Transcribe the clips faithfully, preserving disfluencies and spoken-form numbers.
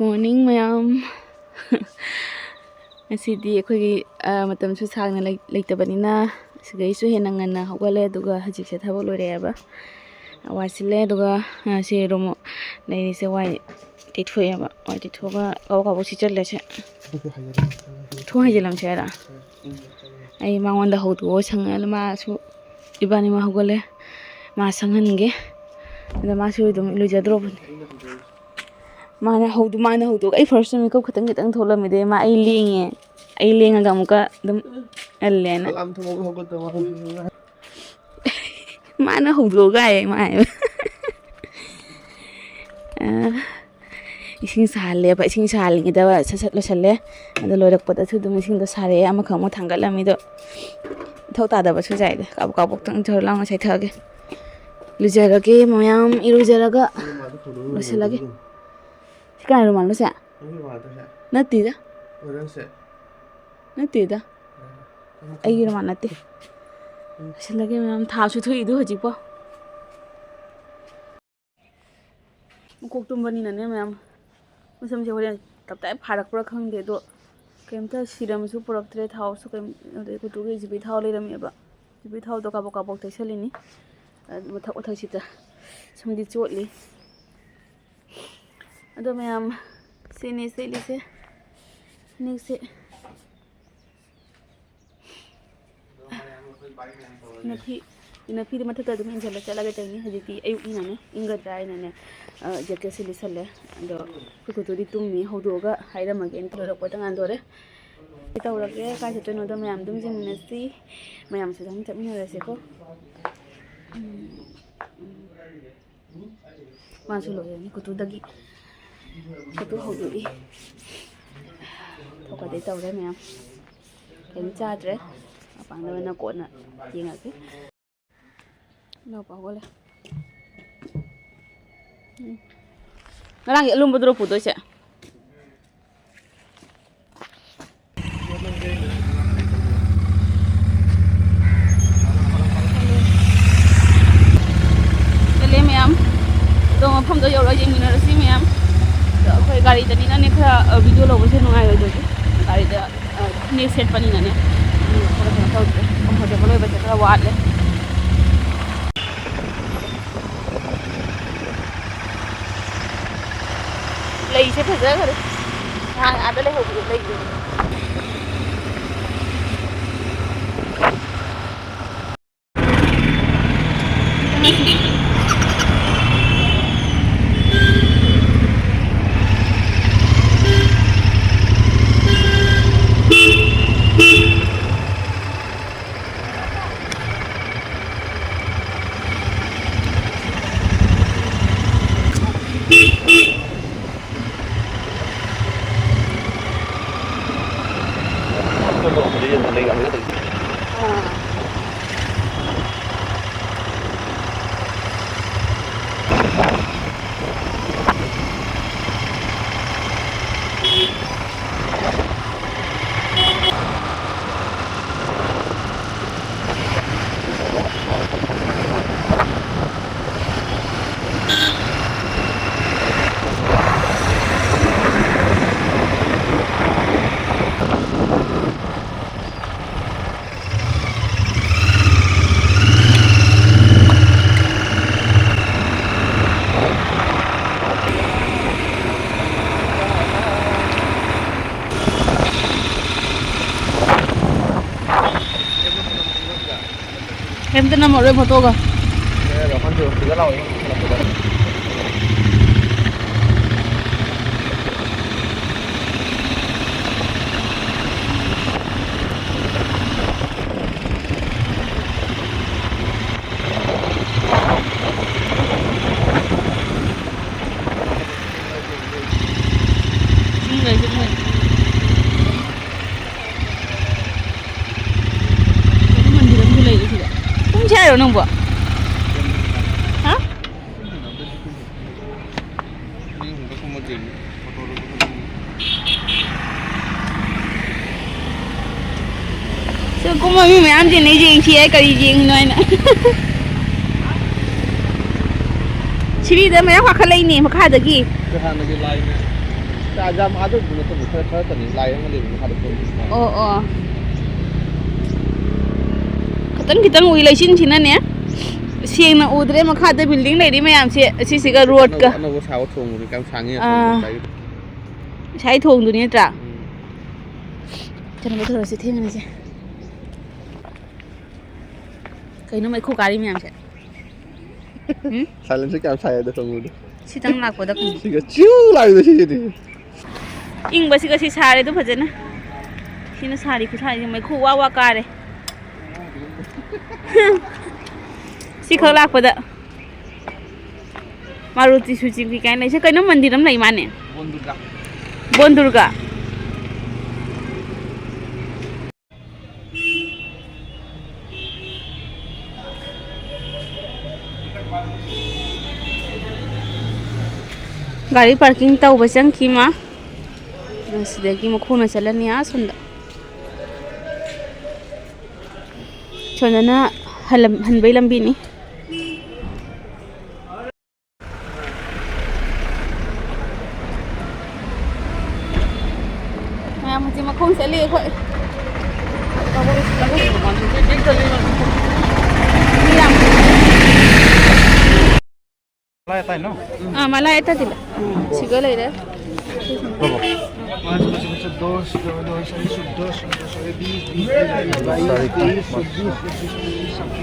Morning ꯃꯌꯥꯝ꯫ ꯉꯁꯤꯗꯤ ꯑꯩꯈꯣꯏꯒꯤ, ꯑ, ꯃꯇꯝꯁꯨ ꯁꯥꯡꯅ ꯂꯩ-, ꯂꯩꯇꯕꯅꯤꯅ ꯁꯤꯗꯩꯁꯨ ꯍꯦꯟꯅ ꯉꯟꯅ ꯍꯧꯒꯠꯂꯦ꯫ ꯑꯗꯨꯒ ꯍꯧꯖꯤꯛꯁꯦ ꯊꯕꯛ ꯂꯣꯏꯔꯛꯑꯦꯕ꯫ ꯋꯥꯏ ꯁꯤꯠꯂꯦ꯫ ꯑꯗꯨꯒ, ꯑ, ꯁꯤ ꯔꯨꯝ ꯂꯩꯔꯤꯁꯦ ꯋꯥꯏ ꯇꯩꯊꯣꯛꯑꯦꯕ꯫ ꯋꯥꯏ ꯇꯩꯊꯣꯛꯑꯒ ꯀꯥꯕꯣꯛ ꯀꯥꯕꯣꯛ ꯁꯤꯠꯆꯜꯂꯦ ꯁꯦ꯫ ꯊꯣꯡ ꯍꯥꯏꯖꯤꯜꯂꯝꯁꯦ ꯍꯥꯏꯔ? ꯑꯩ ꯃꯉꯣꯟꯗ ꯍꯧꯗꯣꯛꯑꯣ ꯁꯪꯉꯦ꯫ ꯃꯥꯁꯨ ꯏꯕꯥꯅꯤꯃꯛ ꯍꯧꯒꯠꯂꯦ꯫ ꯃꯥ ꯁꯪꯍꯟꯒꯦ꯫ ꯑꯗ ꯃꯥꯁꯨ ꯑꯗꯨꯝ ꯂꯨꯖꯗ꯭ꯔꯣꯕꯅꯦ꯫ ꯃꯥꯅ ꯍꯧꯗꯨ-, ꯃꯥꯅ ꯍꯧꯗꯣꯛꯑꯒ ꯑꯩ first ꯃꯤꯀꯞ ꯈꯤꯇꯪ ꯈꯤꯇꯪ ꯊꯣꯛꯂꯝꯃꯤꯗꯩ ꯃꯥ ꯑꯩ ꯂꯦꯡꯉꯦ꯫ ꯑꯩ ꯂꯦꯡꯉꯒ ꯑꯃꯨꯛꯀ ꯑꯗꯨꯝ ꯍꯜꯂꯦꯅ꯫ ꯑꯂꯥꯝ ꯊꯝꯃꯒ ꯍꯧꯒꯠꯇꯕ ꯃꯥꯜꯂꯦ꯫ ꯃꯥꯅ ꯍꯧꯗꯣꯛꯑꯒ ꯍꯥꯏꯌꯦ ꯃꯥ ꯍꯥꯏꯕ꯫ ꯑ, ꯏꯁꯤꯡ ꯁꯥꯍꯜꯂꯦꯕ꯫ ꯏꯁꯤꯡ ꯁꯥꯍꯜꯂꯤꯉꯩꯗ ꯁꯠ ꯁꯠ ꯂꯣꯏꯁꯜꯂꯦ꯫ ꯑꯗꯣ ꯂꯣꯏꯔꯛꯄꯗꯁꯨ ꯑꯗꯨꯝ ꯏꯁꯤꯡꯗꯣ ꯁꯥꯔꯛꯑꯦ꯫ ꯑꯃꯈꯛ ꯑꯃꯨꯛ ꯊꯥꯡꯒꯠꯂꯝꯃꯤꯗꯣ ꯏꯊꯧ ꯇꯥꯗꯕꯁꯨ ꯌꯥꯏꯗ꯫ ꯀꯥꯕꯣꯛ ꯀꯥꯕꯣꯛꯇꯪ ꯊꯧꯔ ꯂꯥꯎꯅ ꯁꯩꯊꯛꯑꯒꯦ꯫ ꯂꯨꯖꯔꯒꯦ ꯃꯌꯥꯝ, ꯏꯔꯨꯖꯔꯒ ꯂꯣꯏꯁꯤꯜꯂꯒꯦ꯫ ꯁꯤ ꯀꯅꯥꯏ ꯔꯨꯃꯥꯜꯅꯣ ꯁꯦ? ꯅꯪꯒꯤ ꯔꯨꯃꯥꯜ ꯅꯠꯇ꯭ꯔꯣ ꯁꯦ? ꯅꯠꯇꯦꯗ꯫ ꯑꯣ, ꯅꯪ ꯁꯦ? ꯅꯠꯇꯦꯗ꯫ ꯑꯩꯒꯤ ꯔꯨꯃꯥꯜ ꯅꯠꯇꯦ꯫ ꯎꯝ꯫ ꯂꯣꯏꯁꯤꯜꯂꯒꯦ ꯃꯌꯥꯝ, ꯊꯥꯁꯨ ꯊꯣꯛꯏꯗꯣ ꯍꯧꯖꯤꯛꯄꯣ꯫ ꯃꯀꯣꯛ ꯇꯨꯝꯕꯅꯤꯅꯅꯦ ꯃꯌꯥꯝ, ꯃꯁꯝꯁꯦ ꯍꯣꯔꯦꯟ ꯇꯞꯇꯥꯏ ꯐꯥꯔꯛꯄ꯭ꯔꯥ ꯈꯪꯗꯦ꯫ ꯑꯗꯣ ꯀꯩꯝꯇ ꯁꯤꯔꯝꯁꯨ ꯄꯨꯔꯛꯇ꯭ꯔꯦ, ꯊꯥꯎꯁꯨ ꯀꯩꯝ, ꯑꯗꯩ ꯀꯨꯇꯨꯒꯤ ꯖꯤꯄꯤ ꯊꯥꯎ ꯂꯩꯔꯝꯃꯦꯕ꯫ ꯖꯤꯄꯤ ꯊꯥꯎꯗꯣ ꯀꯥꯕꯣꯛ ꯀꯥꯕꯣꯛ ꯇꯩꯁꯜꯂꯤꯅꯤ꯫ ꯑ, ꯃꯊꯛ ꯃꯊꯛꯁꯤꯗ ꯁꯝꯗꯤ ꯆꯣꯠꯂꯤ꯫ ꯑꯗꯣ ꯃꯌꯥꯝ, ꯁꯤꯅꯤ ꯁꯦꯠꯂꯤꯁꯦ꯫ ꯐꯅꯦꯛꯁꯦ ꯏꯅꯐꯤ, ꯏꯅꯐꯤꯗꯤ ꯃꯊꯛꯇ ꯑꯗꯨꯝ ꯏꯟꯁꯤꯜꯂ ꯆꯠꯂꯒ ꯇꯧꯅꯤ꯫ ꯍꯧꯖꯤꯛꯇꯤ ꯑꯌꯨꯛꯅꯤꯅꯅꯦ, ꯏꯪꯒꯗ꯭ꯔꯥ ꯍꯥꯏꯅꯅꯦ, ꯑ, ꯖꯦꯀꯦꯠꯁꯦ ꯂꯤꯠꯁꯜꯂꯦ꯫ ꯑꯗꯣ ꯑꯩꯈꯣꯏ ꯀꯨꯇꯨꯗꯤ ꯇꯨꯝꯃꯤ, ꯍꯧꯗꯣꯛꯑꯒ ꯍꯥꯏꯔꯝꯃꯒꯦꯅ꯫ ꯂꯣꯏꯔꯛꯄꯗ ꯉꯥꯟꯗꯣꯔꯦ꯫ ꯀꯩ ꯇꯧꯔꯒꯦ, ꯀꯥꯏ ꯆꯠꯇꯣꯏꯅꯣꯗꯣ ꯃꯌꯥꯝ ꯑꯗꯨꯝ ꯌꯦꯡꯃꯤꯟꯅꯁꯤ꯫ ꯃꯌꯥꯝꯁꯨ ꯑꯗꯨꯝ ꯆꯠꯃꯤꯟꯅꯔꯁꯤꯀꯣ꯫ ꯎꯝ, ꯎꯝ꯫ ꯃꯥꯁꯨ ꯂꯣꯏꯔꯅꯤ ꯀꯨꯇꯨꯗꯒꯤ꯫ ꯀꯨꯇꯨ ꯍꯧꯗꯣꯛꯏ꯫ ꯊꯣꯛꯀꯗꯩ ꯇꯧꯔꯦ ꯃꯌꯥꯝ꯫ ꯀꯩꯝ ꯆꯥꯗ꯭ꯔꯦ꯫ ꯃꯄꯥꯟꯗ ꯑꯣꯏꯅ ꯀꯣꯟꯅ ꯌꯦꯡꯉꯒꯦ꯫ ꯏꯅꯥꯎꯄꯥ ꯍꯧꯒꯠꯂꯦ꯫ ꯎꯝ꯫ ꯉꯔꯥꯡꯒꯤ ꯑꯂꯨꯝꯕꯗꯨꯔꯣ ꯄꯨꯗꯣꯏꯁꯦ? ꯆꯠꯂꯦ ꯃꯌꯥꯝ꯫ ꯑꯗꯣ ꯃꯐꯝꯗꯣ ꯌꯧꯔꯒ ꯌꯦꯡꯃꯤꯟꯅꯔꯁꯤ ꯃꯌꯥꯝ꯫ ꯑꯗꯣ ꯑꯩꯈꯣꯏ ꯒꯥꯔꯤꯗꯅꯤꯅꯅꯦ ꯈꯔ, ꯑ, ꯚꯤꯗꯤꯑꯣ ꯂꯧꯕꯁꯦ ꯅꯨꯡꯉꯥꯏꯔꯣꯏꯗꯣꯏꯅꯦ꯫ ꯒꯥꯔꯤꯗ, ꯑ, ꯐꯅꯦꯛ ꯁꯦꯠꯄꯅꯤꯅꯅꯦ꯫ ꯎꯝ, ꯈꯔ ꯀꯩꯅꯣ ꯇꯧꯗ꯭ꯔꯦ, ꯀꯝꯐꯣꯔꯇꯦꯕꯜ ꯑꯣꯏꯕꯁꯦ ꯈꯔ ꯋꯥꯠꯂꯦ꯫ ꯂꯩꯁꯦ ꯐꯖꯈ꯭ꯔꯦ꯫ ꯅꯍꯥꯟ ꯑꯥꯗ ꯂꯩꯍꯧꯕꯗꯣ ꯂꯩꯗꯣ꯫ ꯀꯩꯝꯇ ꯅꯝꯃꯔꯣꯏ ꯐꯣꯇꯣꯒ꯫ ꯆꯤꯡ ꯂꯩ, ꯆꯤꯡ ꯂꯩ꯫ ꯀꯩꯅꯣ ꯃꯟꯗꯤꯔ ꯑꯃꯁꯨ ꯂꯩꯔꯦ ꯁꯤꯗ꯫ ꯀꯨꯝꯁꯦ ꯍꯥꯏꯔꯣ ꯅꯪꯕꯣ? ꯍꯥ? ꯁꯤ ꯀꯨꯝꯕ ꯃꯤ ꯃꯌꯥꯝꯁꯤꯅ ꯌꯦꯡꯁꯤ ꯍꯥꯏ, ꯀꯔꯤ ꯌꯦꯡꯉꯤꯅꯣ ꯍꯥꯏꯅ꯫ ꯁꯤꯔꯤꯗ ꯃꯌꯥꯝ ꯀꯥꯈꯠꯂꯛꯏꯅꯦ ꯃꯈꯥꯗꯒꯤ꯫ ꯍꯥꯟꯅꯒꯤ ꯂꯥꯏꯅꯦ꯫ ꯌꯥꯝ ꯑꯥꯗ ꯎꯕ ꯅꯠꯇꯕ, ꯈꯔ, ꯈꯔ ꯈꯛꯇꯅꯤ, ꯂꯥꯏ ꯑꯃ ꯂꯩꯕ ꯃꯈꯥꯗ ꯄꯣꯟꯕ꯫ ꯑꯣ, ꯑꯣ꯫ ꯈꯤꯇꯪ ꯈꯤꯇꯪ ꯎꯏ ꯂꯩꯆꯤꯟꯁꯤꯅꯅꯦ꯫ ꯁꯦꯡꯅ ꯎꯗ꯭ꯔꯦ ꯃꯈꯥꯗ building ꯂꯩꯔꯤ ꯃꯌꯥꯝꯁꯦ, ꯑꯁꯤꯁꯤꯒ road ꯀ꯫ ꯑꯅꯧꯕ, ꯑꯅꯧꯕ ꯁꯥꯕ ꯊꯣꯡꯗꯨꯅꯤ ꯀꯌꯥꯝ ꯁꯥꯡꯉꯤ ꯑꯥ꯫ ꯑꯁꯣꯝꯗ ꯂꯩꯀꯥꯏꯒꯤ꯫ ꯉꯁꯥꯏ ꯊꯣꯡꯗꯨꯅꯤ ꯅꯠꯇ꯭ꯔꯥ? ꯎꯝ꯫ ꯆꯠꯅꯕ ꯇꯧꯔꯁꯤ ꯊꯦꯡꯉꯅꯤꯁꯦ꯫ ꯀꯩꯅꯣ ꯃꯩꯈꯨ ꯀꯥꯔꯤ ꯃꯌꯥꯝꯁꯦ? ꯎꯝ? Silence ꯁꯦ ꯀꯌꯥꯝ ꯁꯥꯏ ꯑꯗꯣ ꯈꯪꯕ꯭ꯔꯣ? ꯁꯤꯇꯪ ꯂꯥꯛꯄꯗ ꯈꯪꯉꯤ꯫ ꯁꯤꯒ ꯆꯤꯎ ꯂꯥꯎꯏꯗꯣ ꯁꯤꯒꯤꯗꯤ꯫ ꯏꯪꯕꯁꯤꯒ ꯁꯤ ꯁꯥꯔꯦ ꯑꯗꯨ ꯐꯖꯅ꯫ ꯁꯤꯅ ꯁꯥꯔꯤ ꯈꯨꯠꯁꯥꯁꯤ ꯃꯩꯈꯨ ꯋꯥ ꯋꯥ ꯀꯥꯔꯦ꯫ ꯁꯤꯈꯛ ꯂꯥꯛꯄꯗ꯫ ꯃꯥꯔꯨꯇꯤ ꯁꯨꯖꯨꯀꯤ ꯀꯥꯏꯅ ꯂꯩꯁꯦ ꯀꯩꯅꯣ ꯃꯟꯗꯤꯔ ꯑꯃ ꯂꯩ ꯃꯥꯅꯦ꯫ ꯕꯣꯟ ꯗꯨꯔꯒꯥ꯫ ꯕꯣꯟ ꯗꯨꯔꯒꯥ꯫ ꯒꯥꯔꯤ parking ꯇꯧꯕ ꯆꯪꯈꯤ ꯃꯥ꯫ ꯁꯤꯗꯒꯤ ꯃꯈꯣꯡꯅ ꯆꯠꯂꯅꯤ ꯑꯥ ꯁꯣꯝꯗ꯫ ꯁꯣꯝꯗꯅ ꯍꯜꯂꯝ-, ꯍꯟꯕꯩ ꯂꯝꯕꯤꯅꯤ꯫ ꯃꯌꯥꯝ ꯍꯧꯖꯤꯛ ꯃꯈꯣꯡ ꯆꯠꯂꯤ ꯑꯩꯈꯣꯏ꯫ ꯃꯤ ꯌꯥꯝ꯫ ꯂꯥꯏ ꯇꯥꯏ ꯅꯣ? ꯑꯥ, ꯃꯂꯥ ꯑꯦꯇꯥ ꯇꯤꯂ꯫ ꯁꯤꯒ ꯂꯩꯔꯦ꯫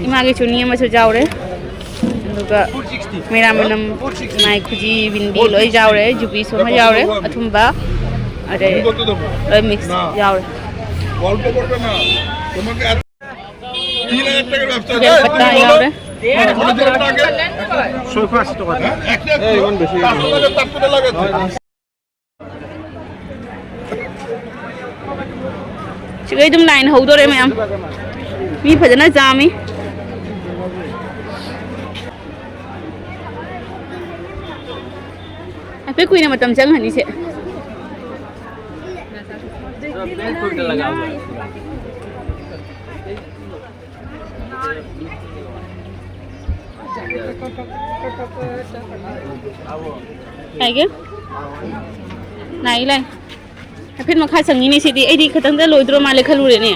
ꯏꯃꯥꯒꯤ ꯆꯨꯅꯤ ꯑꯃꯁꯨ ꯌꯥꯎꯔꯦ꯫ ꯑꯗꯨꯒ ꯃꯦꯔꯥ ꯃꯅꯝ, ꯃꯥꯏ ꯈꯨꯖꯤ, ꯕꯤꯟꯗꯤ ꯂꯣꯏ ꯌꯥꯎꯔꯦ꯫ ꯖꯨꯕꯤꯁꯨ ꯑꯃ ꯌꯥꯎꯔꯦ꯫ ꯑꯊꯨꯝꯕ, ꯑꯗꯩ ꯂꯣꯏ mix ꯌꯥꯎꯔꯦ꯫ ꯕꯦꯜ ꯄꯠꯇꯥ ꯌꯥꯎꯔꯦ꯫ ꯁꯤꯒꯩ ꯑꯗꯨꯝ line ꯍꯧꯗꯣꯔꯦ ꯃꯌꯥꯝ꯫ ꯃꯤ ꯐꯖꯅ ꯆꯥꯝꯃꯤ꯫ ꯍꯥꯏꯐꯦꯠ ꯀꯨꯏꯅ ꯃꯇꯝ ꯆꯪꯍꯟꯅꯤꯁꯦ꯫ ꯀꯥꯏꯒꯦ? ꯂꯥꯛꯏ, ꯂꯥꯛꯏ꯫ ꯍꯥꯏꯐꯦꯠ ꯃꯈꯥ ꯆꯪꯉꯤꯅꯦ ꯁꯤꯗꯤ꯫ ꯑꯩꯗꯤ ꯈꯇꯪꯗ ꯂꯣꯏꯗ꯭ꯔꯣ ꯃꯥꯜꯂꯦ ꯈꯜꯂꯨꯔꯦꯅꯦ꯫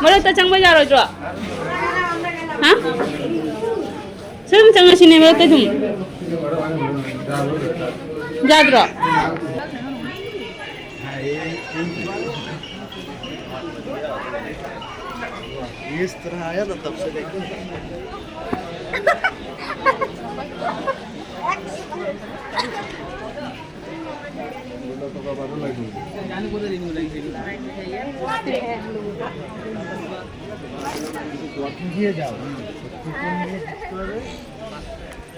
ꯃꯔꯛꯇ ꯆꯪꯕ ꯌꯥꯔꯣꯏꯗ꯭ꯔꯣ? ꯍꯥ? ꯁꯨꯝ ꯆꯪꯉꯁꯤꯅꯦ ꯃꯔꯛꯇ ꯁꯨꯝ꯫ ꯌꯥꯗ꯭ꯔꯣ?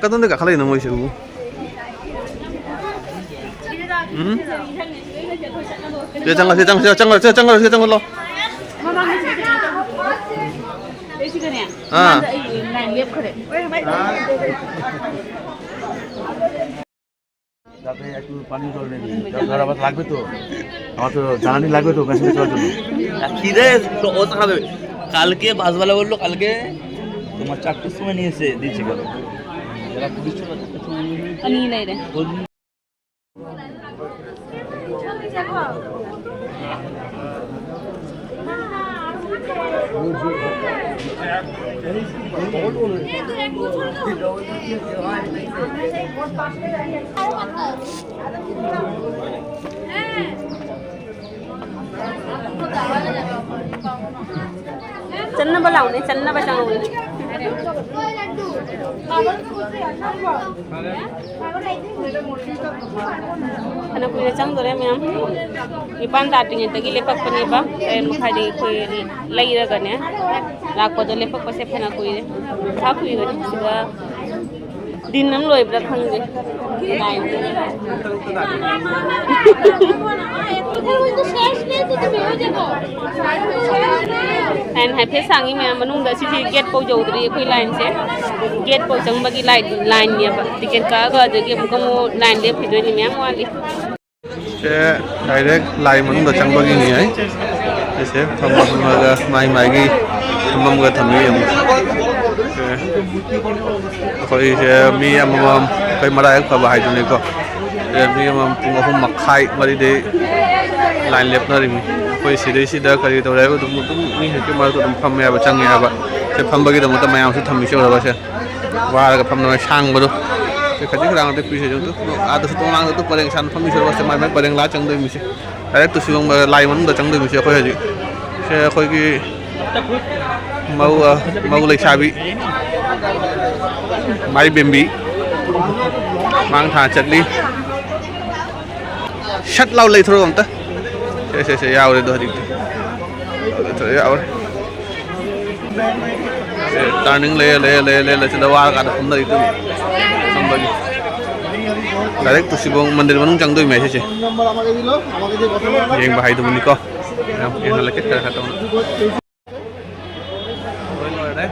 ꯀꯗꯣꯝꯗ ꯀꯥꯈꯠꯂꯛꯏꯅꯣ ꯃꯣꯏꯁꯤꯕꯨ? ꯎꯝ? ꯁꯤꯗ ꯆꯪꯉ, ꯁꯤꯗ ꯆꯪꯉ, ꯁꯤꯗ ꯆꯪꯉ, ꯁꯤꯗ ꯆꯪꯉ, ꯁꯤꯗ ꯆꯪꯉ ꯂꯥꯎ꯫ ꯑꯥ꯫ যাতে একটু পানি জল নেই, জল ধরা আবার লাগবে তো, আমার তো জ্বালানি লাগবে তো মেশিন চলার জন্য। খিদে অবস্থা খারাপ হবে। কালকে বাসওয়ালা বললো কালকে তোমার চারটের সময় নিয়ে এসে দিয়েছে গেল। এরা পুলিশ ছিল, চারটের সময় নিয়ে এসে বললো। ꯆꯟꯅꯕ ꯂꯥꯎꯅꯦ, ꯆꯟꯅꯕ ꯆꯪꯉꯧꯅꯦ꯫ ꯐꯅ ꯀꯨꯏꯅ ꯆꯪꯗꯣꯔꯦ ꯃꯌꯥꯝ꯫ ꯅꯤꯄꯥꯟ ꯇꯥꯗ꯭ꯔꯤꯉꯩꯗꯒꯤ ꯂꯦꯞꯄꯛꯄꯅꯦꯕ, ꯇꯔꯦꯠ ꯃꯈꯥꯏꯗꯒꯤ ꯑꯩꯈꯣꯏ ꯂꯩꯔꯒꯅꯦ ꯂꯥꯛꯄꯗꯣ꯫ ꯂꯦꯞꯄꯛꯄꯁꯦ ꯐꯅ ꯀꯨꯏꯔꯦ, ꯈꯔ ꯀꯨꯏꯕꯅꯤ ꯁꯤꯗ꯫ ꯗꯤꯟ ꯑꯃ ꯂꯣꯏꯕ꯭ꯔꯥ ꯈꯪꯗꯦ꯫ ꯂꯥꯏꯟꯁꯦ꯫ ꯂꯥꯏꯟ ꯍꯥꯏꯐꯦꯠ ꯁꯥꯡꯉꯤ ꯃꯌꯥꯝ ꯃꯅꯨꯡꯗ꯫ ꯁꯤꯗꯤ ꯒꯦꯠ ꯐꯥꯎ ꯌꯧꯗ꯭ꯔꯤ ꯑꯩꯈꯣꯏ ꯂꯥꯏꯟꯁꯦ꯫ ꯒꯦꯠ ꯐꯥꯎ ꯆꯪꯕꯒꯤ ꯂꯥꯏꯟ, ꯂꯥꯏꯟꯅꯦꯕ꯫ ꯇꯤꯀꯦꯠ ꯀꯛꯑꯒ ꯑꯗꯒꯤ ꯑꯃꯨꯛꯀ ꯑꯃꯨꯛ ꯂꯥꯏꯟ ꯂꯦꯞꯈꯤꯗꯣꯏꯅꯤ ꯃꯌꯥꯝ ꯋꯥꯠꯂꯤ꯫ ꯁꯦ ꯗꯥꯏꯔꯦꯛ ꯂꯥꯏ ꯃꯅꯨꯡꯗ ꯆꯪꯕꯒꯤꯅꯤ ꯍꯥꯏ꯫ ꯁꯤꯁꯦ ꯐꯝꯐꯝ ꯐꯝꯃꯒ ꯃꯥꯏ ꯃꯥꯏꯒꯤ ꯐꯝꯐꯝꯒ ꯊꯝꯃꯤ ꯌꯦꯡꯉꯨ꯫ ꯁꯦ ꯑꯩꯈꯣꯏꯁꯦ ꯃꯤ ꯑꯃꯃꯝ ꯑꯩꯈꯣꯏ ꯃꯔꯥꯏꯕꯛ ꯐꯕ ꯍꯥꯏꯗꯨꯅꯤꯀꯣ꯫ ꯃꯤ ꯑꯃ ꯄꯨꯡ ꯑꯍꯨꯝ ꯃꯈꯥꯏ, ꯃꯔꯤꯗꯩ ꯂꯥꯏꯟ ꯂꯦꯞꯅꯔꯤꯃꯤ꯫ ꯑꯩꯈꯣꯏ ꯁꯤꯗꯩꯁꯤꯗ ꯀꯔꯤ ꯇꯧꯔꯦ ꯍꯥꯏꯕ, ꯑꯗꯨꯝ, ꯑꯗꯨꯝ ꯃꯤ ꯍꯧꯖꯤꯛꯀꯤ ꯃꯔꯛꯇ ꯑꯗꯨꯝ ꯐꯝꯃꯦ ꯍꯥꯏꯕ, ꯆꯪꯉꯦ ꯍꯥꯏꯕ꯫ ꯁꯤ ꯐꯝꯕꯒꯤꯗꯃꯛꯇ ꯃꯌꯥꯝꯁꯨ ꯊꯝꯃꯤꯁꯦ ꯎꯔꯕ? ꯁꯦ ꯋꯥꯔꯒ ꯐꯝꯅꯉꯥꯏ ꯁꯥꯡꯕꯗꯣ꯫ ꯁꯤ ꯈꯖꯤꯛ ꯈꯔꯥꯡ ꯅꯠꯇꯦ ꯄꯤꯁꯦ, ꯑꯗꯨꯝ ꯑꯥꯗꯁꯨ ꯇꯣꯉꯥꯟꯅ ꯑꯗꯨ ꯄꯔꯦꯡ ꯁꯥꯟꯅ ꯐꯝꯃꯤꯁꯦ ꯎꯔꯕ? ꯁꯦ ꯃꯥꯏ ꯃꯥꯏ ꯄꯔꯦꯡ ꯂꯥ ꯆꯪꯗꯣꯏꯃꯤꯁꯦ꯫ ꯗꯥꯏꯔꯦꯛ ꯇꯨꯁꯤꯕꯣꯡ ꯂꯥꯏ ꯃꯅꯨꯡꯗ ꯆꯪꯗꯣꯏꯃꯤꯁꯦ ꯑꯩꯈꯣꯏ ꯍꯧꯖꯤꯛ꯫ ꯁꯦ ꯑꯩꯈꯣꯏꯒꯤ ꯃꯧ, ꯑ, ꯃꯧ ꯂꯩꯁꯥꯕꯤ ꯃꯥꯏ ꯕꯦꯝꯕꯤ ꯃꯥꯡ ꯊꯥ ꯆꯠꯂꯤ꯫ ꯁꯠ ꯂꯥꯎ ꯂꯩꯊꯣꯔꯛꯑꯣ ꯑꯝꯇ꯫ ꯁꯦ, ꯁꯦ, ꯁꯦ, ꯌꯥꯎꯔꯦ ꯑꯗꯣ ꯍꯧꯖꯤꯛꯇꯤ꯫ ꯌꯥꯎꯔꯦ, ꯌꯥꯎꯔꯦ꯫ ꯁꯦ, ꯇꯥꯔꯅꯤꯡ ꯂꯩꯔ, ꯂꯩꯔ, ꯂꯩꯔ, ꯂꯩꯔ, ꯁꯤꯗ ꯋꯥꯔꯀꯥꯟꯗ ꯐꯝꯅꯔꯤꯗꯨ ꯐꯝꯕꯒꯤ꯫ ꯗꯥꯏꯔꯦꯛ ꯇꯨꯁꯤꯕꯣꯡ ꯃꯟꯗꯤꯔ ꯃꯅꯨꯡ ꯆꯪꯗꯣꯏꯅꯦ ꯁꯤꯁꯦ꯫ ꯌꯦꯡꯕ ꯍꯥꯏꯗꯨꯕꯅꯤꯀꯣ꯫ ꯌꯥꯝ ꯌꯦꯡꯍꯜꯂꯛꯀꯦ ꯈꯔ ꯈꯔ ꯇꯧꯅ꯫ ꯂꯣꯏ ꯂꯣꯏꯔꯦ꯫